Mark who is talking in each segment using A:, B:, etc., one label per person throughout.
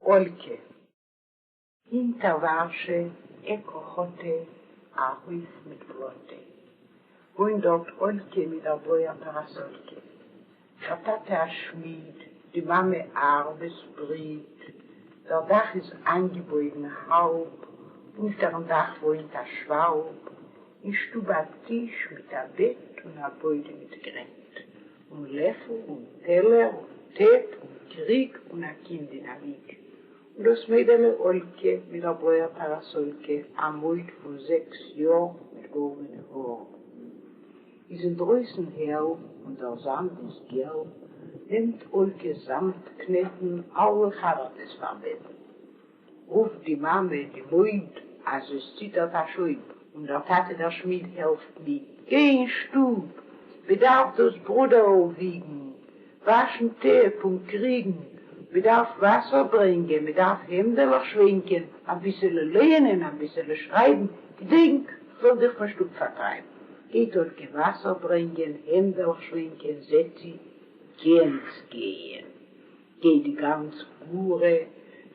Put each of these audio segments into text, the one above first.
A: אָלקע. הינטער וואַרשע, עק אָכאָטע, אַ הויף מיט בלאָטע. וואוינט דאָרט אָלקע מיט דער בלויער פּאַראַסאָלקע. דער טאַטע אַ שמיד, די מאַמע אַרבעס בריט. דער דאַך איז אײַנגעבויגן האַלב, אונטערן דאַך וואוינט אַ שוואַלב. אין שטוב אַ טיש מיט אַ בעט און אַ בוידעם מיט גרעט. און לעפל און טעלער און טעפ און קריג און א קינד אין א וויג. און דאס מיידעלע אולקע מיט דער בלויער פאראסאלקע, א מויד פון זעקס יאר מיט גאלדענע האר. איז אין דרויסן העל און דער זאמד איז געל, נעמט אולקע זאמד קנעטן, אלע חבר'טעס פארבעטן. רופט די מאַמע די מויד, אַז עס ציטערט אַ שויב, און דער טאַטע דער שמיד העלפֿט מיט. גיי אין שטוב, מע דאַרף דאָס ברודערל וויגן, וואַשן טעפּ און קריגן, מע דאַרף וואַסער ברענגען, מע דאַרף העמדעלעך שווענקען, אַ ביסעלע לייענען, אַ ביסעלע שרײַבן, געדענק, כ'וועל דיך פֿון שטוב פֿאַרטרײַבן. גייט אָלקע וואַסער ברענגען, העמדעלעך שווענקען, זעט זי, גענדז גייען. גייט די גאַנז גאָרע,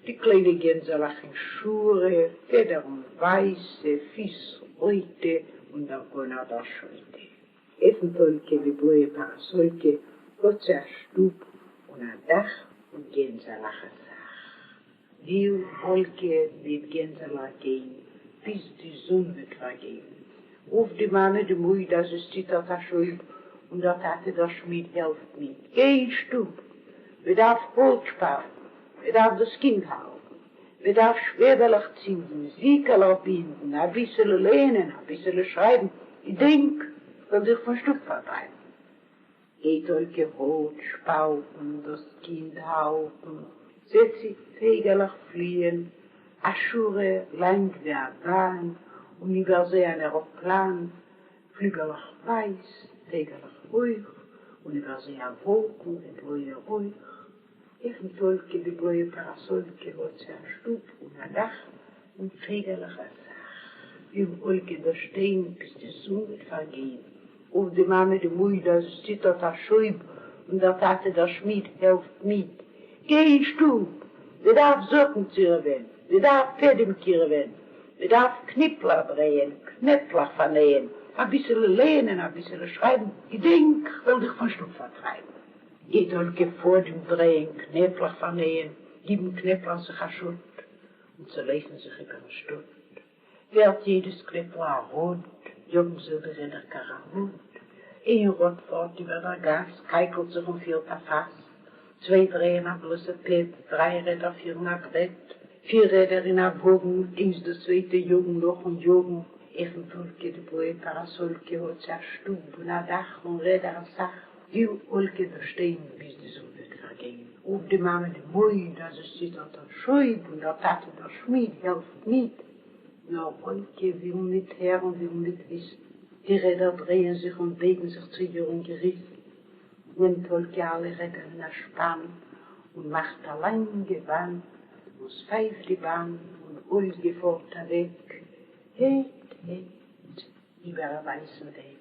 A: די קליינע גענדזעלעך אין שורה, פֿעדערן ווײַסע, פֿיס רויטע, און דער גאָנער דער שוטה. עפֿנט אָלקע די בלויע פּאַראַסאָלקע, האָט זי אַ שטוב און אַ דאַך און גענדזעלעך אַ סך. וויל אָלקע מיט גענדזעלעך גיין, ביז די זון וועט פֿאַרגיין. רופֿט די מאַמע די מויד, אַז עס ציטערט אַ שויב, און דער טאַטע דער שמיד העלפֿט מיט. גיי אין שטוב! מע דאַרף האָלץ שפּאַלטן, מע דאַרף דאָס קינד האַלטן, מע דאַרף שוועבעלעך צינדן, זיקעלעך בינדן, אַ ביסעלע לייענען, אַ ביסעלע שרײַבן. געדענק, כ'וועל דיך פֿון שטוב פֿאַרטרײַבן. גייט אָלקע האָלץ שפּאַלטן, דאָס קינד האַלטן, זעט זי פֿייגעלעך פֿליִען, אַ שורה, לאַנג ווי אַ באַן, און איבער זיי אַן עראָפּלאַן, פֿליגעלעך ווײַס, פֿייגעלעך הויך, און איבער זיי אַ וואָלקן ווי בלויער רויך. עפֿנט אָלקע די בלויע פּאַראַסאָלקע, האָט זי אַ שטוב און אַ דאַך און פֿייגעלעך אַ סך. וויל אָלקע דאָ שטיין ביז די זון וועט פֿאַרגיין, רופֿט די מאַמע די מויד אַז עס ציטערט אַ שויב און דער טאַטע דער שמיד העלפֿט מיט. גיי אין שטוב! מע דאַרף זאָקן צירעווען, מע דאַרף פֿעדעם קירעווען, מע דאַרף קניפּלעך דרייען, קנעפּלעך פֿאַרנייען, אַ ביסעלע לייענען, אַ ביסעלע שרײַבן, געדענק, כ'וועל דיך פֿון שטוב פֿאַרטרײַבן. גייט אָלקע פֿאָדעם דרייען, קנעפּלעך פֿאַרנייען, גיבן קנעפּלעך זיך אַ שוט און צעלויפֿן זיך איבערן שטאָט. ווערט יעדעס קנעפּל אַ ראָד, יאָגן זיך די רעדער קאַראַהאָד. איין ראָד פֿאָרט איבער דער גאַס, קײַקלט זיך און פֿירט אַ פֿאַס. צוויי דרייען אַ וועלאָסיפּעד, דרײַ רעדער פֿירן אַ ברעט, פֿיר רעדער אין אַ וואָגן, איינס דאָס צווייטע יאָגן נאָך און יאָגן. עפֿנט אָלקע די בלויע פּאַראַסאָלקע, האָט זי אַ שטוב און אַ דאַך און רעדער אַ סך. וויל אָלקע דאָ שטיין ביז די זון וועט פֿאַרגיין. רופֿט די מאַמע די מויד, אַז עס ציטערט אַ שויב, און דער טאַטע דער שמיד העלפֿט מיט. נאָר אָלקע וויל ניט הערן, וויל ניט וויסן. די רעדער דרייען זיך און בייגן זיך צו איר און געריסן. נעמט אָלקע אַלע רעדער אין אַ שפּאַן און מאַכט אַ לאַנגע באַן, און ס'פֿײַפֿט די באַן, און אָלקע פֿאָרט אַוועק, העט, העט, איבער אַ ווײַסן וועג.